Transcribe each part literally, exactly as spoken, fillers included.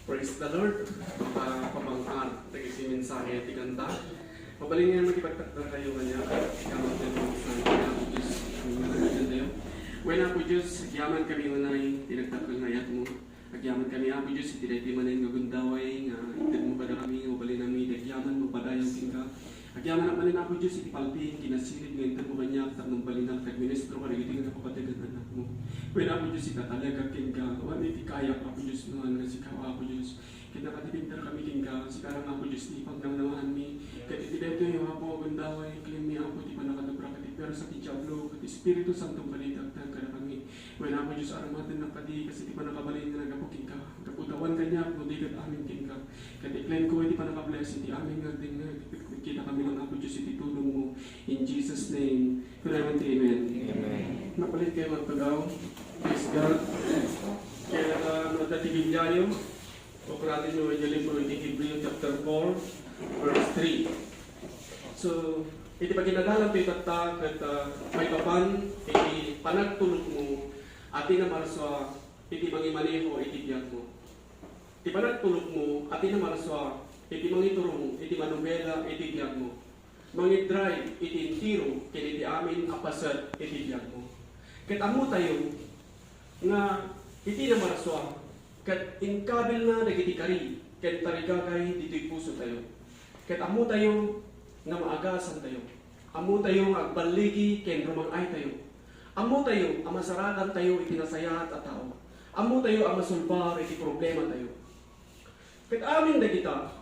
Praise the Lord. Mapapabang-ar dagiti mensahe ti kanta. Mabalin nga makipagtakder kayo kaniak. Ikaw ang Dios, ang Dios, ang Dios. Wen, Apo Dios, agyaman kami unay ti nagdakkel nga ayatmo. Agyaman kami, Apo Dios, iti daytoy manen nga gundaway nga itedmo kadakami nga mabalin a agyaman mapadayaw kenka. Agyaman manen, Apo Dios, iti palping kinasirib nga intedmo kaniak tapno mabalin a agministro kadagiti nga napapategan anakmo. Wen, Apo Dios, itatalekak kenka, awan iti kayak, Apo Dios, no ania nga sika, Apo Dios. Ket nakadepender kami kenka, sika lang, Apo Dios, ti pangnangnangaanmi. Ket iti daytoy, Apo, gundaway, iklimmi, Apo, ti pannakadubrak iti puersa ti Diablo, ket Espiritu Santo, palitak kadakami. Wen, Apo Dios, aramatennak kadi, kas iti pannakabalin nga naggapu kenka. Gapu ta awan kaniak, no di ket amin kenka. Ket iklimko iti pannakabless iti amin nga agdengngeg, ket kitami lang, Apo Dios, iti tulongmo. In Jesus' name, amen. Amen. Amen. Mapalit kayo magtugaw. Praise God. Kaya, ah, no adda ti Bibliayo, ukratayo iti libro iti Hebreo chapter four, verse three. So, iti paginadalan ti tatta ket, ah, maipapan iti panagtulokmo a ti namarsua iti mangimaneho iti biagmo. Ti panagtulokmo a ti namarsua iti mangiturong iti manobela iti biagmo. Mangidrive iti entero ken iti amin a paset iti biagmo. Ket ammotayo nga iti namarsua ket inkabilna dagiti kari ken tarigagay ditoy pusotayo. Ket ammotayo nga maagasantayo. Ammotayo nga agballigi ken rumang-aytayo. Ammotayo a masarakantayo iti nasayaat a tao. Ammotayo a masulbar iti problematayo. Ket amin dagita,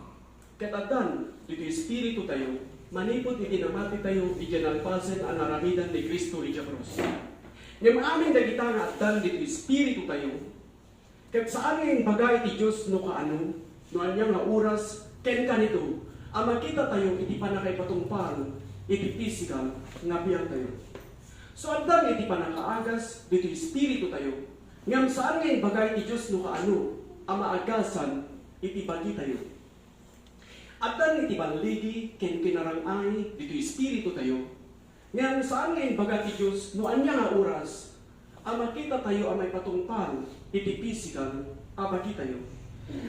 ket addan ditoy espiritutayo, manipud iti namatitayo idiay nalpasen a naramidan ni Cristo idiay krus. Ngem amin dagita nga addan ditoy espiritutayo, ket saan nga imbaga iti Dios no kaano, no ania nga oras, ken kanito a makitatayo iti pannakaipatungpal iti pisikal nga biagtayo. So, addan iti pannakaagas ditoy espiritutayo, ngem saan nga imbaga iti Dios no kaano a maagasan iti bagitayo. Addan iti balligi ken kinarang-ay ditoy espiritutayo, ngem saan nga imbaga ti Dios no ania nga oras a makitatayo a maipatungpal iti pisikal a bagitayo.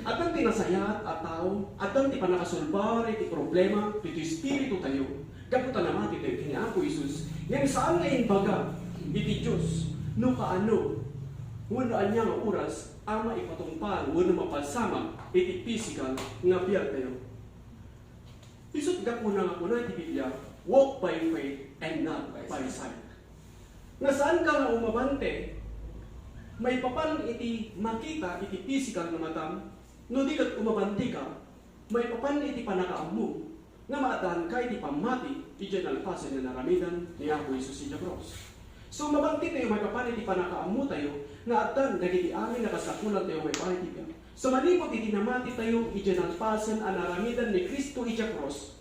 Addan ti nasayaat a tao, addan ti pannakasulbar iti problema ditoy espiritutayo, gapu ta namatitayo ken ni Apo Jesus, ngem saan nga imbaga iti Dios no kaano wenno ania nga oras a maipatungpal wenno mapasamak iti pisikal nga biagtayo. Isut' gapuna nga kuna ti Biblia, "Walk by faith and not by sight." Nga saanka nga umabante maipapan iti makita iti pisikal nga matam, no di ket umabantika maipapan iti pannakaammo nga maaddaanka iti pammati idiay nalpasen nga naramidan ni Apo Jesus idiay krus. So, mabantitayo maipapan iti pannakaammotayo nga addan dagiti amin a kasapulantayo maipapan iti biag. So, manipud iti namatitayo idiay nalpasen a naramidan ni Cristo idiay krus,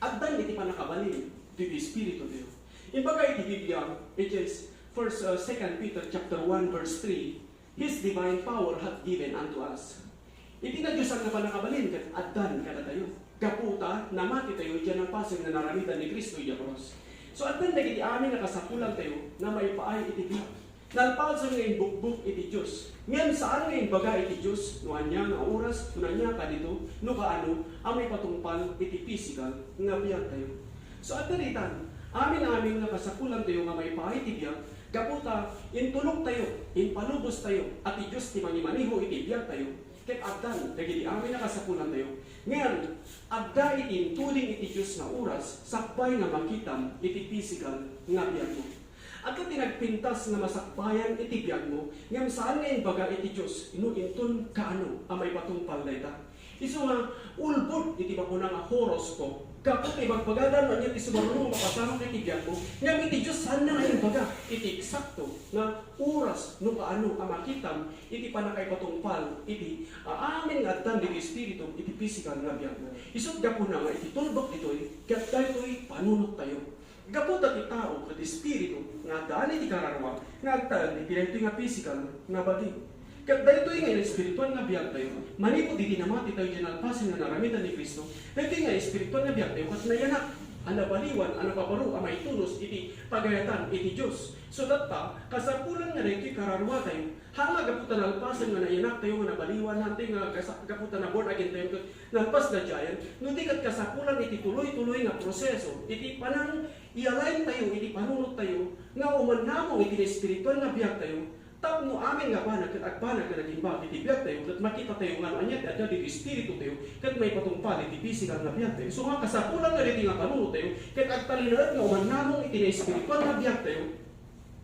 addan iti pannakabalin ti Espiritu Dios. Imbaga iti Biblia, it is First, uh, Second Peter chapter one verse three, "His divine power hath given unto us." Iti nadiosan nga pannakabalin ket addan kadatayo. Gapu ta namatitayo idiay nalpasen nga naramidan ni Cristo idiay krus. So, addan dagiti amin a kasapulantayo nga maipaay iti biag. Nalpasen nga imbukbok iti Dios. Ngem saan nga imbaga iti Dios no ania nga oras, no ania kadito, no kaano a maipatungpal iti pisikal nga biagtayo. So, adda ditan, amin-amin nga kasapulantayo nga maipaay iti biag, gapu ta intuloktayo, impalubostayo a ti Dios ti mangimaneho iti biagtayo, ket addan dagiti amin a kasapulantayo. Ngem adda iti intuding iti Dios nga oras sakbay nga makitam iti pisikal nga biagmo. Adda ti nagpintas nga masakbayan iti biagmo, ngem saan nga imbaga iti Dios no inton kaano a maipatungpal dayta. Isu nga, ulbod iti bakuna nga horoscope, gapu ta ibagbagada no ania ti sumaruno nga mapasamak iti biagmo, ngem iti Dios saanna nga imbaga iti eksakto nga oras no kaano a makitam iti pannakaipatungpal iti amin nga addan ditoy espiritu iti pisikal nga biagmo. Isut' gapuna nga iti tulbek ditoy, ket daytoy panunottayo. Gapu ta ti tao ket espiritu nga addaan iti kararua nga agtaeng iti daytoy nga pisikal nga bagi. Ket daytoy nga inespirituan nga biagtayo, manipud iti namatitayo iti nalpasen nga naramidan ni Cristo, daytoy nga espirituan nga biagtayo ket nayanak. a nabaliwan a napabaro a maitunos iti pagayatan iti Dios. So, tatta, kasapulan nga daytoy kararuatayo, haan nga gapu ta nalpasen nga nayanaktayo nga nabaliwan, haan nga gasa-, gapu ta na-born again tayo, ket nalpas daydiayen, no di ket kasapulan iti tuloy-tuloy nga proseso, iti panang-i-align tayo iti panunottayo, nga umannamong iti espirituan nga biagtayo, tapno amin nga banag ket agbanag nga nagimbag iti biagtayo, ket makitatayo nga no ania ti adda iti espiritutayo, ket maipatungpal iti pisikal nga biagtayo. So nga kasapulan nga daytoy nga panunottayo, ket agtalinaed nga umannamong iti espirituan nga biagtayo,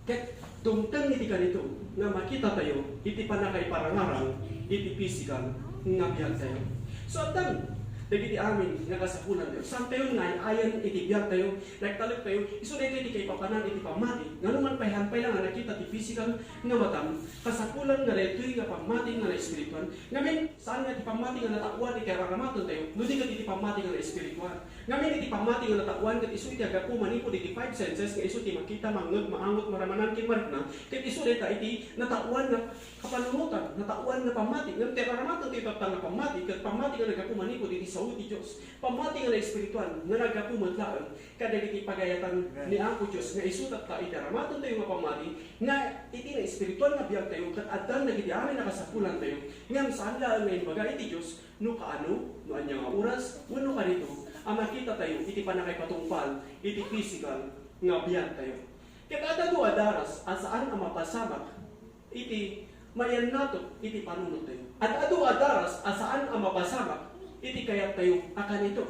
ket dumteng iti kanito nga makitatayo iti pannakaiparangarang iti pisikal nga biagtayo. So, addan dagiti amin nga kasapulantayo. Saantayo nga ay-ayen iti biagtayo, nagtalektayo, isu daytoy ti kaipapanan iti pammati. Ngano man pay, haan pay la nga nakita ti pisikal nga matam, kasapulan nga daytoy nga pammati nga naespirituan. Ngamin, saan nga iti pammati nga nataoan iti araramatuentayo, no di ket iti pammati nga naespirituan. Ngamin iti pammati nga nataoan ket isu iti aggapu manipud iti five senses nga isu ti makita, mangngeg, maangot, maramanan ken marikna, ket isu dayta iti nataoan nga kapanunotan, nataoan nga pammati. Ngem ti araramatuentayo tatta nga pammati ket pammati nga naggapu manipud iti sao ti Dios. Pammati nga naespirituan nga naggapu met laeng kadagiti pagayatan ni Apo Dios nga isu tatta iti araramatuentayo nga pammati nga iti naespirituan nga biagtayo ket addan dagiti amin a kasapulantayo. Ngem saan laeng nga imbaga iti Dios no kaano, no ania nga oras, wenno kanito a makitatayo iti pannakaipatungpal iti pisikal nga biagtayo. Ket ad-adu a daras a saan a mapasamak iti mayannatok iti panunottayo. Ad-adu a daras a saan a mapasamak iti kayattayo a kanito.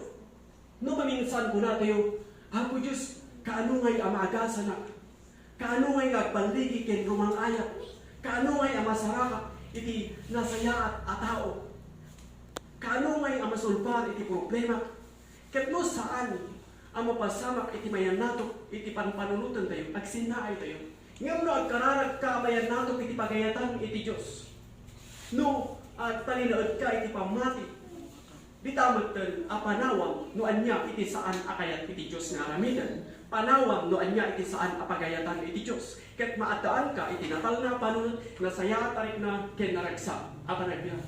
No maminsan kunatayo, "Apo Dios, kaano ngay a maagasanak? Kaano ngay nga agballigi ken rumang-ayat? Kaano ngay a masarakak iti nasayaat a tao? Kaano ngay a masolbar iti problemak?" Ket no saan a mapasamak iti mayannatok iti panpanunotentayo, agsinnaaytayo. Ngem no agkararagka a mayannatok iti pagayatan iti Dios, no agtalinaedka iti pammati, dita metten a panawam no ania iti saan a kayat iti Dios nga aramiden. Panawam no ania iti saan a pagayatan iti Dios. Ket maaddaanka iti natalna a panunot, nasayaat a rikna, ken naragsak a panagbiag.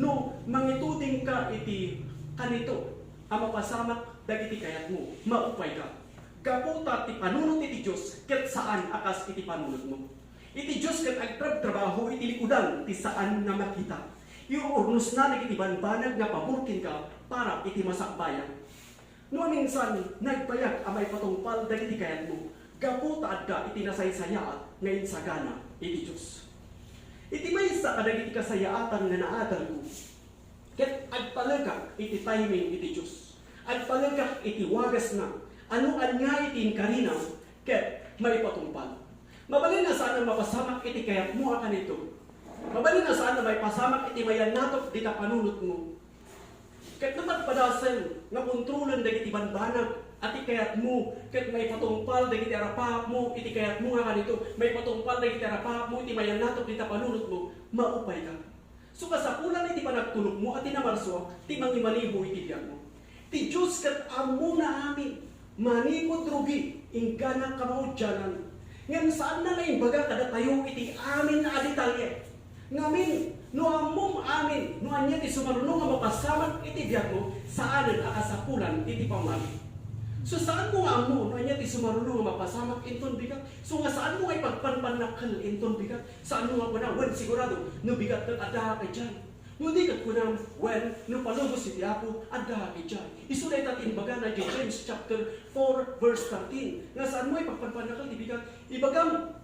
No mangitudingka iti kanito a mapasamak dagiti kayatmo, maupayka. Gapu ta ti panunot iti Dios ket saan a kas iti panunotmo. Iti Dios ket agtrabtrabaho iti likudan ti saan nga makita. Iururnosna dagiti banbanag nga pabor kenka para iti masakbayan. No maminsan, nagbayag a maipatungpal dagiti kayatmo gapu ta adda iti nasaysayaat nga insagana iti Dios. Iti maysa kadagiti kasayaatan nga naadalko, ket agtalekak iti timing iti Dios. Agtalekak iti wagasna a no ania iti inkarina ket maipatungpal. Mabalin a saan a mapasamak iti kayatmo a kanito. Mabalin a saan a maipasamak iti mayannatok dita panunotmo. Ket no padpadasen nga kontrolen dagiti banbanag a ti kayatmo ket maipatungpal dagiti arapaapmo iti kayatmo nga kanito, maipatungpal dagiti arapaapmo iti mayannatok dita panunotmo, maupayka. So, kasapulan iti panagtulokmo a ti namarsuak ti mangimaneho iti biagmo. Ti Dios ket ammona amin, manipud rugi, inggana kamaudianan. Ngem saanna nga imbaga kadatayo iti amin a detalye. Ngamin, no ammom amin no ania ti sumaruno nga mapasamak iti biagmo, saanen a kasapulan iti pammati. So, saanmo nga ammo no ania ti sumaruno nga mapasamak inton bigat. So, nga saanmo nga ipagpanpannakkel inton bigat. Saanmo nga kuna, "Wen, sigurado, no bigat ket addaak idiay." No di ket kunam, "Wen, no palubos iti Apo, addaak idiay." Isu dayta ti imbagana iti James chapter four, verse thirteen. Nga saanmo ipagpanpannakkel ti bigat. Ibagam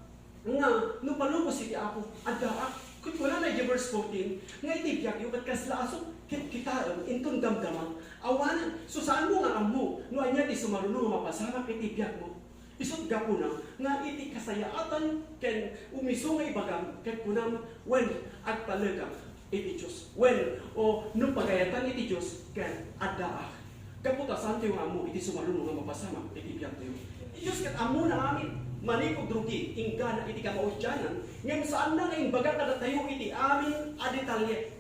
nga no palubos iti Apo, addaak. Ket kunana iti verse fourteen, nga iti biagyo ket kasla asuk ket kitaem inton damdama. Awanen, so saanmo nga ammo no ania ti sumaruno nga mapasamak iti biagmo. Isut' gapuna nga iti kasayaatan ken umiso nga ibagam ket kunam, "Wen, agtalekak iti Dios." Wen, o no pagayatan iti Dios ken addaak. Gapu ta saantayo nga ammo iti sumaruno nga mapasamak iti biagtayo. Ti Dios ket ammona amin, manipud rugi, inggana iti kamaudianan, ngem saanna nga imbaga kadatayo iti amin a detalye.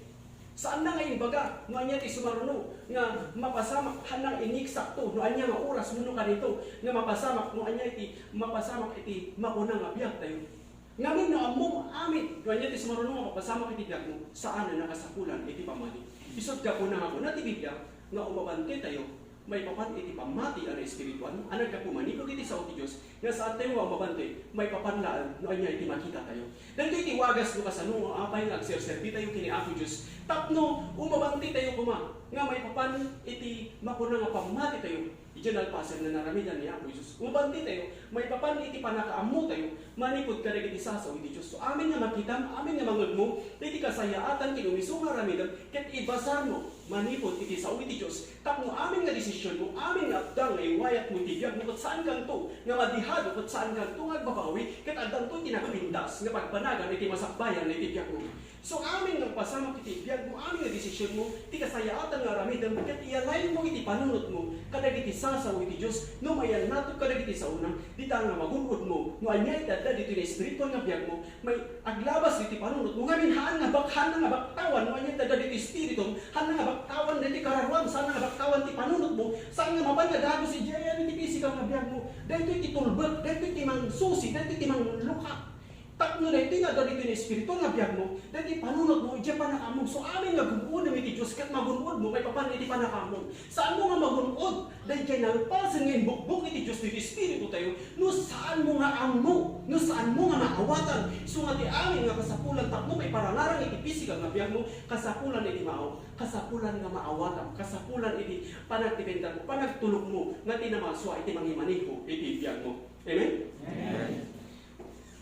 Saanna nga imbaga no ania ti sumaruno nga mapasamak, haanna nga iniksak to no ania nga oras wenno kanito nga mapasamak no ania iti mapasamak iti makuna nga biagtayo. Ngamin no ammom amin no ania ti sumaruno nga mapasamak iti biagmo, saanen a kasapulan iti pammati. Isut' gapuna nga kuna ti Biblia nga umabantitayo maipapan iti pammati a naespirituan a naggapu manipud iti sao ti Dios, nga saantayo nga umabanti maipapan laeng no ania iti makitatayo. Daytoy ti wagas no kasano nga apay nga agserserbitayo ken ni Apo Dios tapno umabantitayo koma nga maipapan iti makuna nga pammatitayo. Idiay nalpasen nga naramidan ni Apo Jesus, umabantitayo maipapan iti pannakaammotayo manipud kadagiti sasao iti Dios. So, amin nga makitam, amin nga mangngegmo iti kasayaatan ken umiso nga aramidem, ket ibasarmo manipud iti sao iti Dios, tapno amin nga desisionmo, amin nga adda nga iwayatmo iti biagmo, ket saankanto nga madihado, ket saankanto nga agbabawi, ket addanto ti nagpintas nga pagbanagan iti masakbayan iti biagmo. So, amin nga mapasamak iti biagmo, amin nga desisionmo, ti kasayaatan nga aramidem, ket i-align-mo iti panunotmo kadagiti sasao iti Dios, no mayannato kadagiti saona, dita nga magun-odmo no ania iti adda ditoy nga espirituan nga biagmo, may aglabas ditoy panunotmo, ngamin haan nga bak-, haan nga baktawan no ania iti adda ditoy espiritum, haan nga baktawan ditoy kararuam, saan nga baktawan ti panunotmo, saan nga mapan nga dagus idiay ayan iti pisikal nga biagmo, daytoy ti tulbek, daytoy ti mangsusi, daytoy ti manglukak. Tapno daytoy nga adda ditoy nga espiritu nga biagmo, daytoy panunotmo, idiay pannakaammo. So, amin nga gun-odem iti Dios, ket magun-odmo maipapan iti pannakaammo. Saanmo nga magun-od daydiay nalpasen nga imbukbok iti Dios ti Espiritu tayo, no saanmo nga ammo, no saanmo nga maawatan. So nga ti amin nga kasapulan tapno maiparangarang iti pisikal nga biagmo, kasapulan iti mao, kasapulan nga maawatan, kasapulan iti panagdependermo, panagtulokmo, nga ti namarsua iti mangimaneho iti biagmo. Amen? Amen.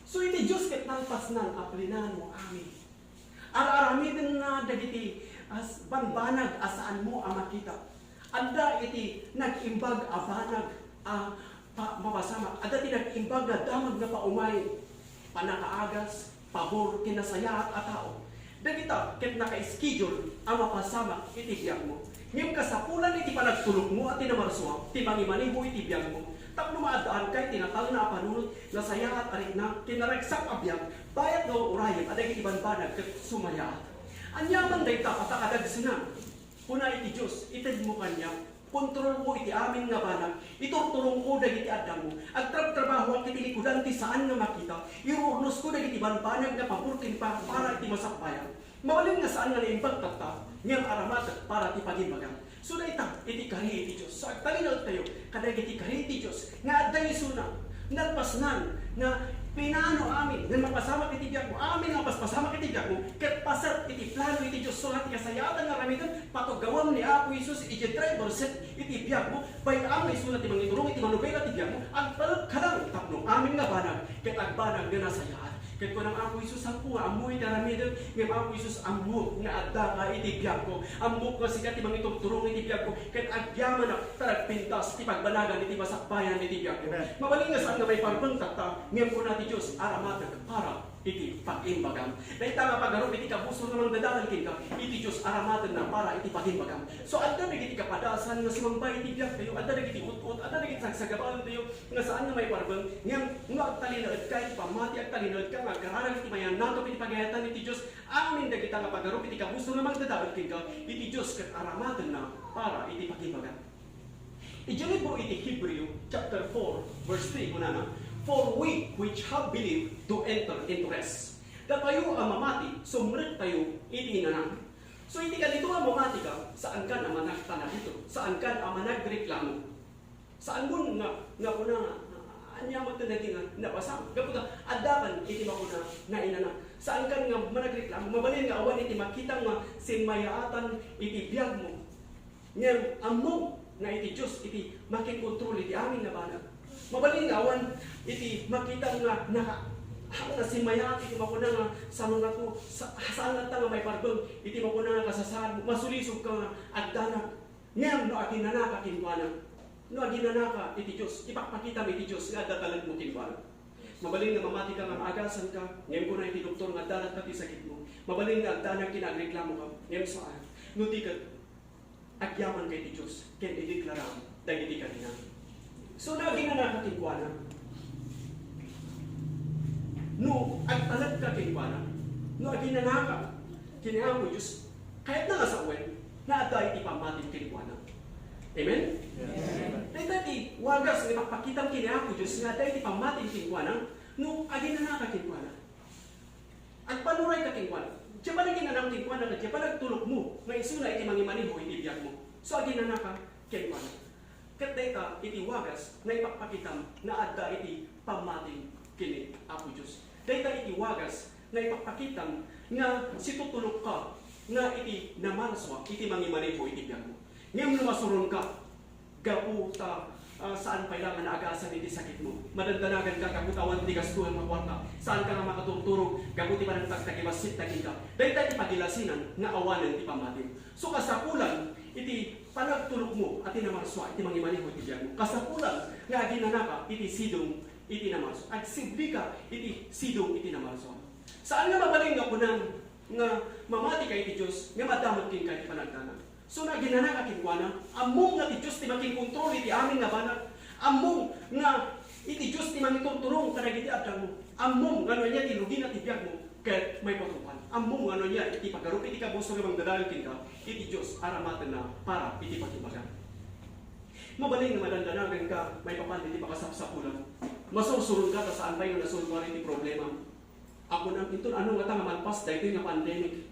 So, iti Dios ket nalpasnan a plinano amin. Ar-aramidenna dagiti as-, bambanag a saanmo a makita. Adda iti nag-imbag a banag a pa-, mapasamak. Adda ti nag-imbag nga damag nga paumay, pannakaagas, pabor, ken nasayaat a tao. Dagita ket naka-schedule a mapasamak iti biagmo. Ngem kasapulan iti panagtulokmo a ti namarsua ti mangimaneho iti biagmo, tapno maaddaanka iti natalna a panunot, nasayaat a rikna, ken naragsak a biag, bayat nga urayen a dagiti bambanag ket sumayaat. Aniaman dayta a pakadagsena? Kuna iti Dios, itedmo kaniak, kontrolmo iti amin nga banag, iturturongko dagiti addamo, agtrabtrabahoak iti likudan ti saan nga makita, iruurnosko dagiti bambanag nga pabor ken pa-, para iti masakbayan. Mabalin nga saan nga naimbag tatta, ngem aramatek para ti pagimbagam. So, dayta iti kari iti Dios. So, agtalinaedtayo kadagiti kari iti Dios nga adda isuna, nalpasnan, nga pinano amin, nga mapasamak iti biagmo, amin nga paspasamak iti biagmo, ket paset iti plano iti Dios. So, nga ti kasayaatan nga aramidem, patugawam ni Apo Jesus iti driver seat iti biagmo, bay-am nga isuna ti mangiturong iti manubela ti biagmo, agtalekka lang tapno amin nga banag, ket agbanag nga nasayaat. Ket kuna Apo Jesus, saanko nga ammo iti aramidek, ngem Apo Jesus, ammok nga addaka iti biagko. Ammok nga sika ti mangiturturong iti biagko, ket agyamanak ta nagpintas ti pagbanagan iti masakbayan iti biagko. Amen. Mabalin nga saan nga maiparbeng tatta, ngem kuna ti Dios, aramatek para iti pagimbagam. Dayta nga pagarup iti kabusor nga mangdadael kenka, iti Dios aramatenna para iti pagimbagam. So, adda dagiti kapadasan nga sumangba iti biagtayo, adda dagiti ut-ot, adda dagiti sagsagabaentayo, nga saan nga maiparbeng, ngem no agtalinaedka iti pammati, agtalinaedka nga agkararag iti mayannato iti pagayatan iti Dios, amin dagita nga pagarup iti kabusor nga mangdadael kenka, iti Dios ket aramatenna para iti pagimbagam. Iti libro iti Hebreo, chapter four, verse three, kunana, "For we which have believed do enter into rest." Datayo a mamati, sumrektayo iti inanam. So, iti kanito a mamatika, saankan a managtanagito, saankan a managreklamo. Saanmon nga, nga kuna nga, ania met ti naging nga nabasa? Gapu ta, addakan iti makuna nga inanam. Saankan nga managreklamo. Mabalin nga awan iti makitam nga simmayaatan iti biagmo. Ngem ammom nga iti Dios iti makikontrol iti amin nga banag. Mabalin nga awan iti makitam nga naka-, nga simmayaat iti makuna nga, "Saan nga to, sa-, saan nga ta nga maiparbeng iti makuna nga kasasaadmo, masulisogka nga agdanag." Ngem no aginanaka kenkuana, no aginanaka iti Dios, ipakpakitam iti Dios nga adda talekmo kenkuana. Mabalin nga mamatika nga maagasanka, ngem kuna iti doktor nga adda latta ti sakitmo. Mabalin nga agdanag ken agreklamoka, ngem saan. No di ket, agyamanka iti Dios, ken ideklara dagiti karina. So, no aginanaka kenkuana, no agtalekka kenkuana, no aginanaka ken ni Apo Dios, kayatna nga sawen nga adda iti pammatim kenkuana. Amen? Amen. Dayta ti wagas nga ipakpakitam ken ni Apo Dios nga adda iti pammatim kenkuana, no aginanaka kenkuana. Agpanurayka kenkuana. Diay panaginanam kenkuana ket diay panagtulokmo nga isuna iti mangimaneho iti biagmo. So, aginanaka kenkuana. Ket dayta iti wagas nga ipakpakitam nga adda iti pammati ken ni Apo Dios. Dayta iti wagas nga ipakpakitam nga situtulokka nga iti namarsua iti mangimaneho iti biagmo. Ngem no masuronka, gapu ta, ah, saan pay la nga naagasan iti sakitmo. Madandanaganka gapu ta awan ti gastuem nga kuarta. Saanka nga makaturturog gapu ti panagtagtagibassit kenka. Dayta ti pagilasinan nga awanen ti pammatim. So, kasapulan iti panagtulokmo a ti namarsua iti mangimaneho iti biagmo. Kasapulan nga aginanaka iti sidong iti namarsua. Agsiblika iti sidong iti namarsua. Saan nga mabalin nga kunam nga mamatika iti Dios, ngem adda met kenka iti panagdanag. So, naginanaka kenkuana, ammom nga ti Dios ti makinkontrol iti amin nga banag. Ammom nga iti Dios ti mangiturturong kadagiti addangmo. Ammom nga no ania ti rugina ti biagmo ket maipatungpal. Ammom nga no ania iti pagarup iti kabuso nga mangdadael kenka, iti Dios aramatenna para iti pagibagam. Mabalin nga madandanaganka maipapan iti pakasapsapulan. Masursuronka ta saan pay nga nasolbar iti problema. Apo, inton ano ngata nga malpas daytoy nga pandemic?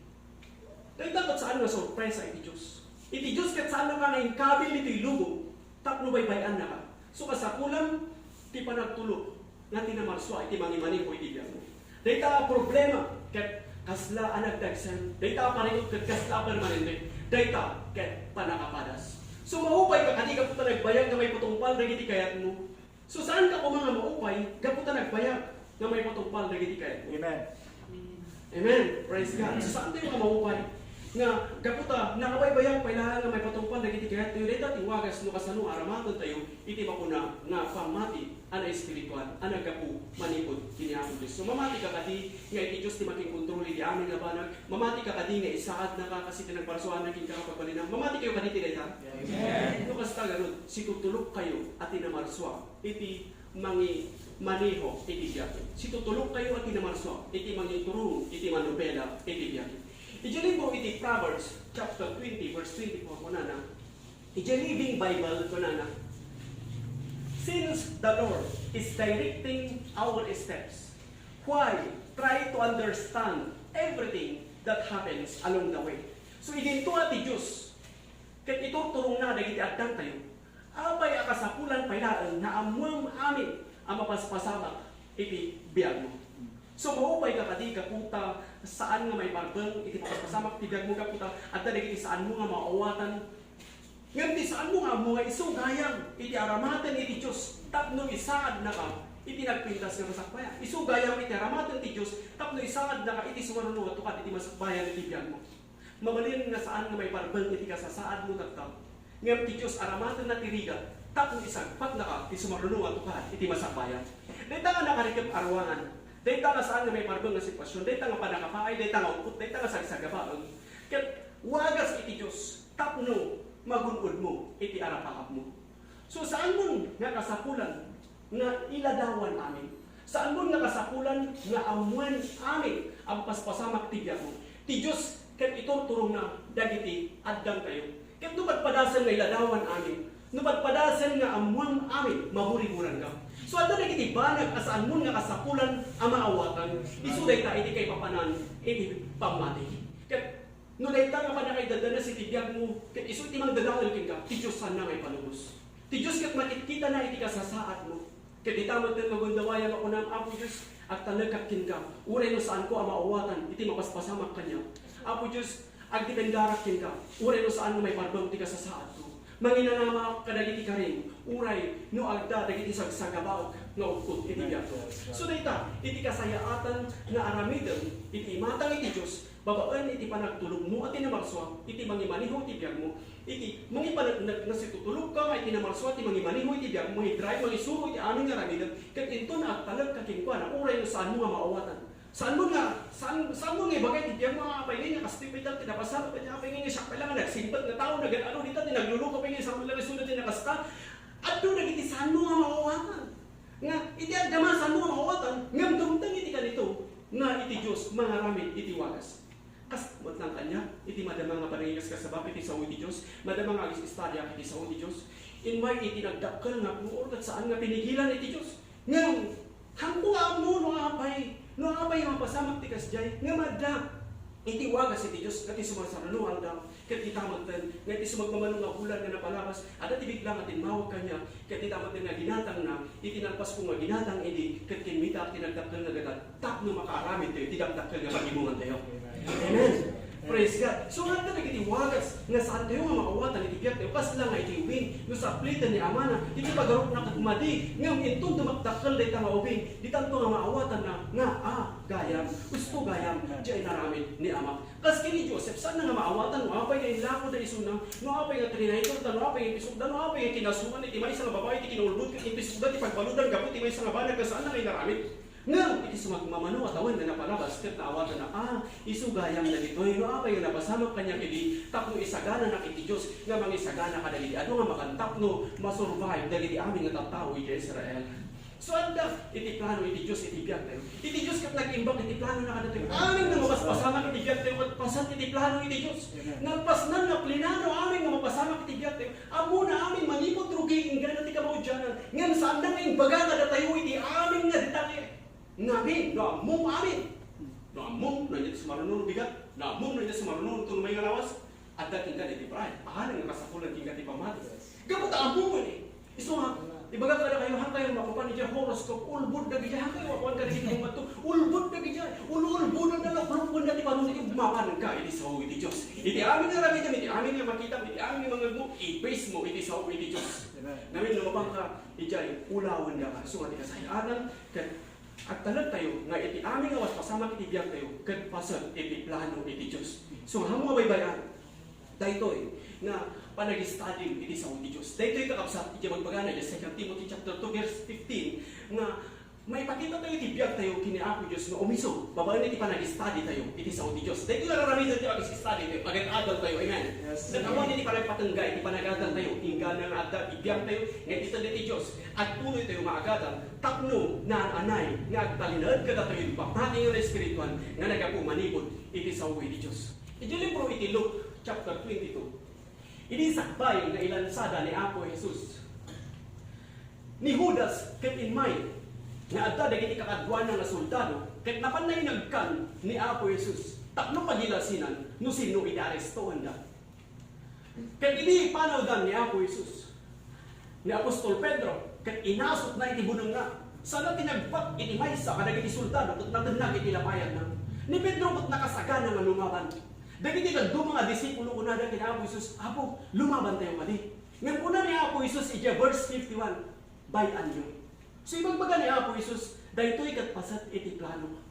Dayta ket saan nga sorpresa iti Dios. Iti Dios ket saan nga nainkabil ditoy lubong tapno baybay-annaka. So, kasapulan ti panagtulok nga ti namarsua iti mangimaneho iti biagmo. Dayta a problema ket kasla a nagdagsen. Dayta a parikut ket kasla a permanente. Dayta ket pannakapadas. So, maupayka kadi gapu ta nagbayag nga maipatungpal dagiti kayatmo. So, saanka koma nga maupay gapu ta nagbayag nga maipatungpal dagiti kayatmo. Amen. Amen. Praise God. So, saantayo nga maupay nga gapu ta nakabaybayag pay laeng nga maipatungpal dagiti kayatmo. Dayta ti wagas no kasano aramatentayo iti makuna nga pammati a naespiritual a naggapu manipud ken ni Apo Dios. So, mamatika kadi nga iti Dios ti makinkontrol iti amin nga banag? Mamatika kadi nga isaadnaka kas iti nagparsuana kenka a pagbalina? Mamatikayo kadi ti dayta? Amen. No kasta garud, situtulokkayo a ti namarsua iti mangimaneho iti biag. Situtulokkayo a ti namarsua iti mangiturong iti manobela iti biag. Iti libro iti Proverbs, chapter twenty, verse twenty-four, kunana, iti Living Bible, kunana, "Since the Lord is directing our steps, why try to understand everything that happens along the way?" So, idinto a ti Dios ket iturturongna dagiti addangtayo. Apay a kasapulan pay laeng nga ammoem amin a mapaspasamak iti biagmo? So, maupayka kadi gapu ta saan nga maiparbeng iti mapaspasamak ti biagmo gapu ta adda dagiti saanmo nga maawatan. Ngem ti saanmo nga ammo nga isu gayam iti aramaten iti Dios tapno isaadnaka iti nagpintas nga masakbayan. Isu gayam iti aramaten ti Dios tapno isaadnaka iti sumaruno nga tukad iti masakbayan iti biagmo. Mabalin nga saan nga maiparbeng iti kasasaadmo tatta. Ngem ti Dios aramatenna ti rigat tapno isagpatnaka ti sumaruno nga tukad iti masakbayan. Dayta nga nakarikep a ruangan, dayta nga saan nga maiparbeng nga sitwasyon, dayta nga pannakapaay, dayta nga ukot, dayta nga sagsagabaeng. Ket wagas iti Dios tapno magun-odmo iti arapaapmo. So, saanmon nga kasapulan nga iladawan amin. Saanmon nga kasapulan nga ammoen amin a mapaspasamak ti biagmo. Ti Dios ket iturturongna dagiti addangtayo. Ket no padpadasen nga iladawan amin, no padpadasen nga ammoem amin, maburiburankam. So, adda dagiti banag a saanmon nga kasapulan a maawatan, isu dayta iti kaipapanan iti pammati. Ket no dayta nga pannakaidadanes iti biagmo, ket isu ti mangdadael kenka, ti Dios saanna nga ipalubos. Ti Dios ket makitkitana iti kasasaadmo. Ket dita metten nga gundawayam a kunam, "Apo Dios, agtalekak kenka, uray no saanko a maawatan iti mapaspasamak kaniak. Apo Dios, agdependarak kenka, uray no saan nga maiparbeng ti kasasaadko. Manginanamaak kadagiti karim, uray no adda dagiti sagsagabaek nga ukot iti biagko." So dayta, iti kasayaatan nga aramidem iti imatang iti Dios, babaen iti panagtulokmo a ti namarsua iti mangimaneho iti biagmo, iti mangipaneknek nga situtulokka nga iti namarsua ti mangimaneho iti biagmo, mangidrive, mangisuro iti amin nga aramidem, ket inton agtalekka kenkuana, uray no saanmo nga maawatan. Saanmo nga, saan, saanmo nga ibaga iti biagmo nga apay ngay nga kastoy pay ti napasamak, apay ngay nga siak pay la nga nagsimbag nga tao, nagan-ano dita ti nagluluko pay nga, saanmo la nga isuda ti nakasta. Adda dagiti saanmo nga maawatan. Nga, iti adda man saanmo nga maawatan, ngem dumteng iti kanito, nga iti Dios mangaramid iti wagas. Kas met lang kaniak, iti madama nga panangikaskasabak iti sao iti Dios, madama nga agis-istadiak iti sao iti Dios, immay iti nagdakkel nga puor ket saan nga pinigilan iti Dios. Ngem, haanko nga ammo no apay, no apay nga mapasamak ti kasdiay, ngem adda. Iti wagas iti Dios, ket iti sumarsarunoanda, ket ita metten nga iti sumagmamano nga bulan nga napalabas, adda ti bigla nga timmawag kaniak, ket ita metten nga ginatangna, iti nalpasko nga ginatang idi, ket kimmitaak ti nagdakkel nga gatad, tapno makaaramidtayo iti dakdakkel nga pagimongantayo. Amen. Praise God. So, nga dagiti wagas nga saantayo nga maawatan iti biagtayo, kasla nga iti ubing, no sapliten ni amana, iti pagarupna ket madi, ngem inton dumakdakkel dayta nga ubing, ditanto nga maawatanna nga, ah, gayam, usto gayam, diay inaramid ni ama. Kas ken ni Joseph, saanna nga maawatan no apay nga inlakoda isuna, no apay nga traitorda, no apay nga impisokda, no apay nga kinasuan iti maysa nga babai ti kinaulbod ket impisokda ti pagbaludan gapu ti maysa nga banag, ket saanna nga inaramid. Ngem iti sumagmamano a tawen nga napalabas ket naawatanna, ah, isu gayam dagitoy, no apay nga napasamak kaniak idi tapno isagananak iti Dios nga mangisagana kadagiti adu nga makan tapno masurvive dagiti amin nga tattao iti Israel. So, adda iti plano iti Dios iti biagtayo. Iti Dios ket nag-imbag iti planona kadatayo. Amin nga mapaspasamak iti biagtayo ket paset iti plano iti Dios. Amen. Nalpasnan nga plinano amin nga mapasamak iti biagtayo. Ammona amin manipud rugi inggana ti kamaudianan. Ngem saanna nga imbaga kadatayo iti amin nga detalye. Ngamin, no ammom amin. No ammom, no ania ti sumaruno no bigat. No ammom, no ania ti sumaruno no tunay nga lawas. Adda kenka daytoy pride. Ahanen nga kasapulan kenka ti pammati. Gapu ta ammom ni. Isu nga, ibaga kadakayo, haankayo mapapan idiay horoscope, ulbod dagiti, haankayo mapapan kadagiti rumatto, ulbod dagiti, ul-, ulbodon na, luklukken na ti panunot, mapanka iti sao iti Dios. Iti amin nga aramidem, iti amin nga makitam, iti amin nga mangegmo, i-base mo iti sao iti Dios. Amen. Ngamin, no mapanka idiay, ulawen daka, isu nga ti kasayatan, ket agtalektayo nga iti amin nga paspasamak iti biagtayo, ket paset iti plano iti Dios. So, nga ammom nga baybay-an, daytoy nga panag-study iti sao ti Dios. Daytoy, kakabsat, iti bagbagana iti Second Timothy chapter two, verse fifteen, nga maipakita tayo iti biag tayo ken ni Apo Dios nga umiso babaen iti panag-study tayo iti sao ti Dios. Daytoy nga aramiden ti panag-study tayo, agad-adal tayo. Amen. Yes. Nagawon iti panagpatengga iti panag-adal tayo. Inggana nga adda ti biag tayo nga ited iti Dios. Agtuloy tayo nga agadal tapno naan-anay nga agtalinaed kadatayo ti pammati nga naespirituan nga naggapu manipud iti sao iti Dios. Iti libro iti Luke chapter twenty-two, idi sakbay nga ilansada ni Apo Jesus, ni Judas ket immay nga adda dagiti kakaduana nga soldado ket napanna inagkan ni Apo Jesus tapno pagilasinan no sino iti arestoenda. Ket idi panawdan ni Apo Jesus ni apostol Pedro, ket inasutna iti bunengna, sana ti nagbat iti maysa kadagiti soldado ket natennag iti lapayanna. Ni Pedro ket nakasagana nga lumaban. Dagiti dadduma nga disipulo kunada ken Apo Jesus, "Apo, lumabantayo kadi." Ngem kuna ni Apo Jesus idiay verse fifty-one, "Bay-anyo." So, ibagbaga ni Apo Jesus, daytoy ket paset iti plano.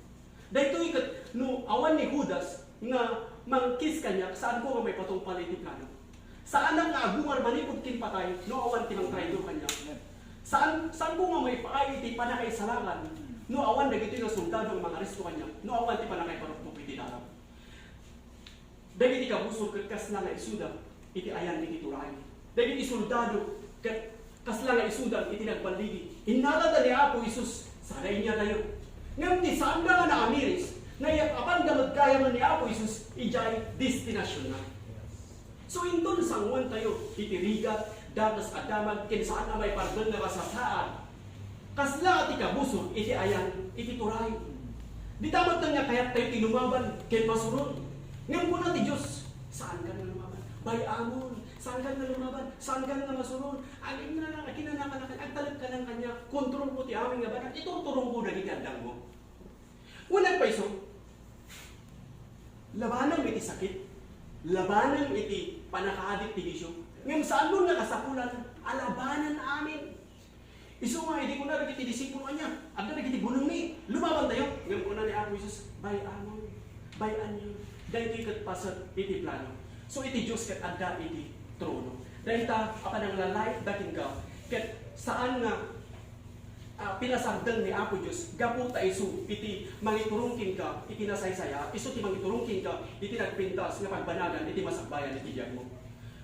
Daytoy ket no awan ni Judas nga mangkiss kaniak, saanko nga maipatungpal iti plano. Saanak nga agungar manipud ken patay no awan ti mangtraidor kaniak. Saan, saanko nga maipaay iti pannakaisalakan no awan dagitoy nga soldado nga mangaresto kaniak, no awan ti pannakaiparuktok iti daraw. Dagiti kabusor ket kasla nga isuda iti ayan iti turay. Dagiti soldado ket kasla nga isuda iti nagballigi. Innalada ni Apo Jesus, "Sana inyadayo." Ngem ti saanda nga naamiris, naiyap-apanda met gayamen ni Apo Jesus idiay destinasionna. So, inton sangoentayo iti rigat, dakes a damag, ken saan a maiparbeng nga kasasaad, kasla ti kabusor iti ayan iti turay. Dita met nga kayattayo ti lumaban ken masuron. Ngem kuna ti Dios, "Saankan nga lumaban. Bay-amon, saankan nga lumaban, saankan nga masuron. Aginana, aginana, agtalekkanan kaniak, kontrolko ti amin nga banag, iturturongko dagiti addangmo." Unayen pay isu, labanem iti sakit, labanem iti pannakaadik ti bisio. Ngem saanmo nga kasapulan a labanen amin. Isu nga idi kuna dagiti disipulo, "Ania, adda dagiti bunengmi, lumabantayo." Ngem kuna ni Apo Jesus, "Bay-amon, bay-anyo, daytoy ket paset iti plano." So, iti Dios ket adda iti trono. Dayta a pananglalait da kenka, ket saan nga, ah, pinasardeng ni Apo Dios gapu ta isu iti mangiturong kenka iti nasaysaya, isu ti mangiturong kenka iti nagpintas nga pagbanagan iti masakbayan iti biagmo.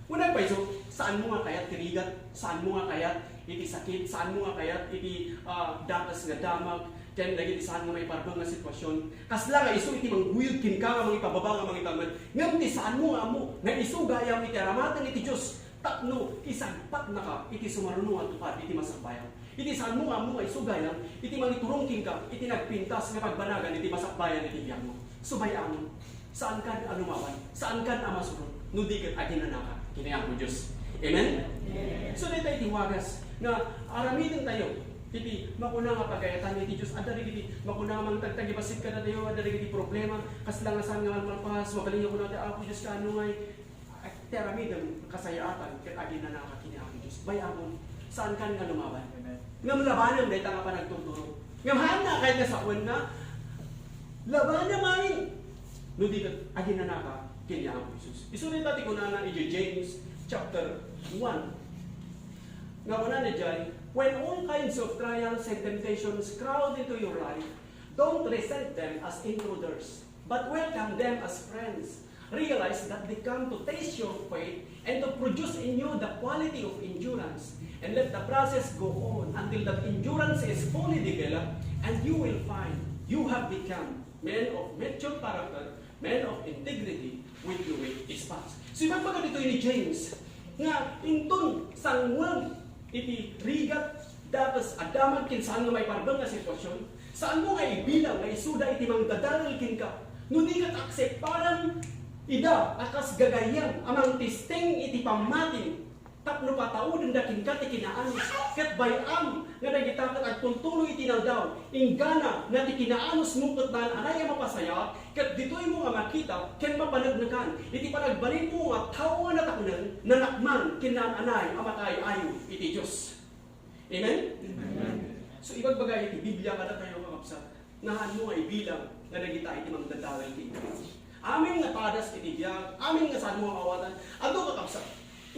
Unayen pay isu, saanmo nga kayat ti rigat, saanmo nga kayat iti sakit, saanmo nga kayat iti, ah, dakes nga damag, ken dagiti saan nga maiparbeng nga sitwasyon. Kasla nga isu iti mangguyod kenka nga mangipababa nga mangitalmed. Ngem ti saanmo nga ammo nga isu gayam iti aramaten iti Dios tapno isagpatnaka iti sumaruno a tupad iti masakbayan. Iti saanmo nga ammo nga isu gayam iti mangiturong kenka iti nagpintas nga pagbanagan iti masakbayan iti biagmo. Subay-amon, Saankan a lumaban, saankan a masurot, no di ket aginanaka ken ni Apo Dios. Amen? Amen. So, dayta iti wagas nga aramidentayo iti makuna nga pagayatan iti Dios. Adda dagiti makuna nga mangtagtagibassit kadatayo, adda dagiti problema, kasla nga saan nga malmalpas, mabalin nga kuna ti Apo Dios, kaano ngay, ti aramidem kasayaatan ket aginanaka ken ni Apo Dios. Bay-amon, saankan nga lumaban. Amen. Ngem labanem dayta nga panagturturong. Ngem haanna ket nga sawen nga labanem amin no di ket aginanaka ken ni Apo Jesus. Isu dayta ti kunana iti James chapter one. Nga kunana diay, "When all kinds of trials and temptations crowd into your life, don't resent them as intruders, but welcome them as friends. Realize that they come to test your faith and to produce in you the quality of endurance. And let the process go on until that endurance is fully developed, and you will find you have become men of mature character, men of integrity, with you with spats." So, ibagbaga ditoy ni James nga inton sanguen iti rigat, dakes a damag ken saan nga maiparbeng a sitwasyon, saanmo nga ibilang nga isuda iti mangdadael kenka. No di ket akseptaran ida a kas gagayyem a mangtesting iti pammatim tapno pataudenda kenka ti kinaanus. Ket bay-am nga dagita ket agtultuloy iti naldaw, inggana nga ti kinaanusmo ket naan-anay a mapasayaat, ket ditoymo nga makita ken mapaneknekan iti panagbalinmo nga tao nga natakneng, nanakman, ken naan-anay a makaay-ayo iti Dios. Amen? Amen. So, ibagbaga iti Biblia kadatayo, kakabsat, nga haanmo nga ibilang nga dagita iti mangdadael kenka. Amin nga padas iti biag, amin nga saanmo nga awatan, adu, kakabsat.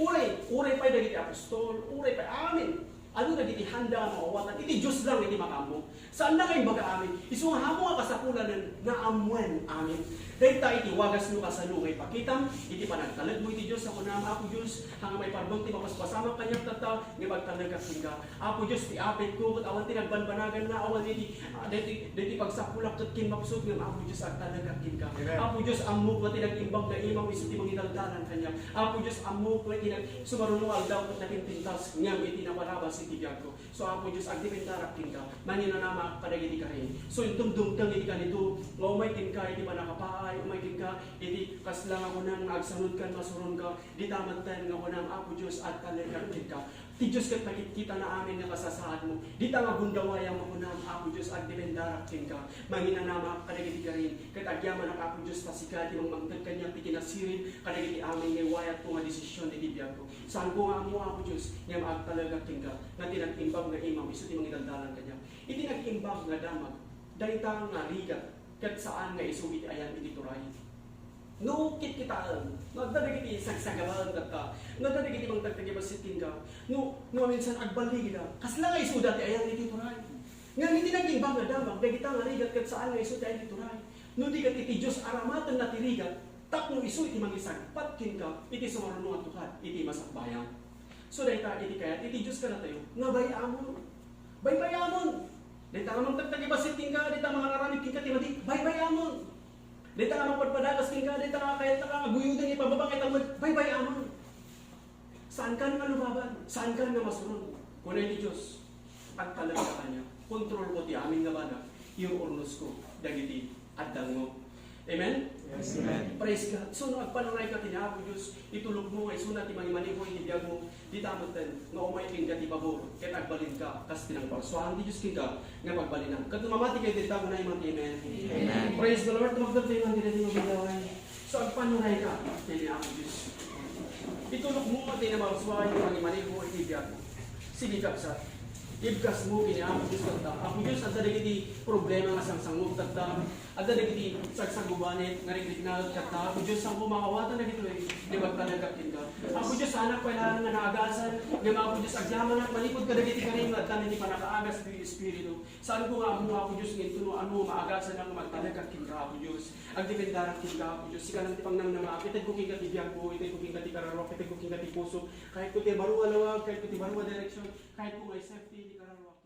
Uray, uray pay dagiti apostol, uray pay amin. Adu dagiti handa nga maawatan iti Dios lang iti makaammo. Saanna nga imbaga amin. Isu nga haanmo nga kasapulanen nga ammoen amin. Dayta iti wagas no kasano nga ipakitam iti panagtalekmo iti Dios a kunam, "Apo Dios, haan nga maiparbeng ti mapaspasamak kaniak tatta, ngem agtalekak kenka. Apo Dios, ti apitko ket awan ti nagbanbanaganna, awan iti, ah, daytoy, daytoy pagsapulak ket kinmapsut, ngem Apo Dios, agtalekak kenka. Amen. Apo Dios, ammok nga ti nag-imbag nga imam isu ti mangidaldalan kaniak. Apo Dios, ammok nga ti nag-, sumaruno nga aldaw ket nakipintas, ngem iti naparabas iti biagko." So, Apo Dios, agdependarak kenka, manginanamak kadagiti karim. So, inton dumteng iti kanito, nga umay kenka iti pannakapaay, umay kenka iti kasla nga kunam nga agsanudkan, masuronka, dita metten nga kunam, "Apo Dios, agtalekak kenka." Ti Dios ket nakitkitana amin nga kasasaadmo. Dita nga gundawayam nga kunam, "Apo Dios, agdependarak kenka, manginanamak kadagiti karim, ket agyamanak, Apo Dios, ta sika ti mangmangted kaniak ti kinasirin kadagiti amin nga iwayatko nga desisyon iti biagko." Saanko nga ammo, Apo Dios, ngem agtalekak kenka, nga ti nag-imbag nga imam isu ti mangidaldalan kaniak. Iti nag-imbag nga damag, dayta nga rigat, ket saan nga isu iti ayan iti turay. No kitkitaem, no adda dagiti sagsagaraen kenka, no adda dagiti mangtagtagibassit kenka, no, no minsan agballigida, kasla nga isuda ti ayan iti turay. Ngem iti nag-imbag nga damag, dagita nga rigat ket saan nga isu ti ayan iti turay. No di ket iti Dios aramatenna ti rigat, tapno isu iti mangisagpat kenka iti sumaruno nga tukad iti masakbayan. So, dayta iti kayat iti Dios kadatayo nga bay-amon. Baybay-amon. Dayta nga mangtagtagibassit kenka, dayta nga mangararamid kenka ti madi, baybay-amon. Dayta nga mangpadpadakas kenka, dayta nga kayat nga aguyuden ipababa nga italmed, baybay-amon. Saankan nga lumaban, saankan nga masuron. Kuna iti Dios, agtalekka kaniak. Kontrolko ti amin nga banag, iur-urnosko dagiti addangmo. Amen? Yes, amen. Praise God. So, no agpanunayka ken ni Apo Dios, itulokmo nga isuna ti mangimaneho iti biagmo, dita metten nga umay kenka ti pabor, ket agbalinka, kas ti nangparsuaan ti Dios kenka nga pagbalinam. Ket no mamati kayo dita, kunay man ti amen. Amen. Praise the Lord. Tumagdagtayo man ti daytoy nga gundaway. So, agpanunayka ken ni Apo Dios. Itulokmo nga ti nangparsuaan nga mangimaneho iti biagmo. Sige, kabsat. Ibkasmo ken ni Apo Dios tatta. Apo Dios, adda dagiti problema nga sangsangob tatta. Adda dagiti sagsagubanit nga rikrikna tatta. Apo Dios, saanko nga awatan dagitoy, ngem agtalekak kenka. Apo Dios, saanak pay laeng nga naagasan, ngem Apo Dios, agyamanak manipud kadagiti karim nga adda iti pannakaagas ti Espiritu. Saanko nga ammo, Apo Dios, nga intono ano maagasanak nga agtalekak kenka, Apo Dios. Agdependarak kenka, Apo Dios. Sika lang ti pangnamnamaak. Itedko kenka ti biagko, itedko kenka ti kararuak, itedko kenka ti pusok. Kayatko ti baro a lawag, kayatko ti baro a direksyon, kayatko nga i-safety ti kararuak.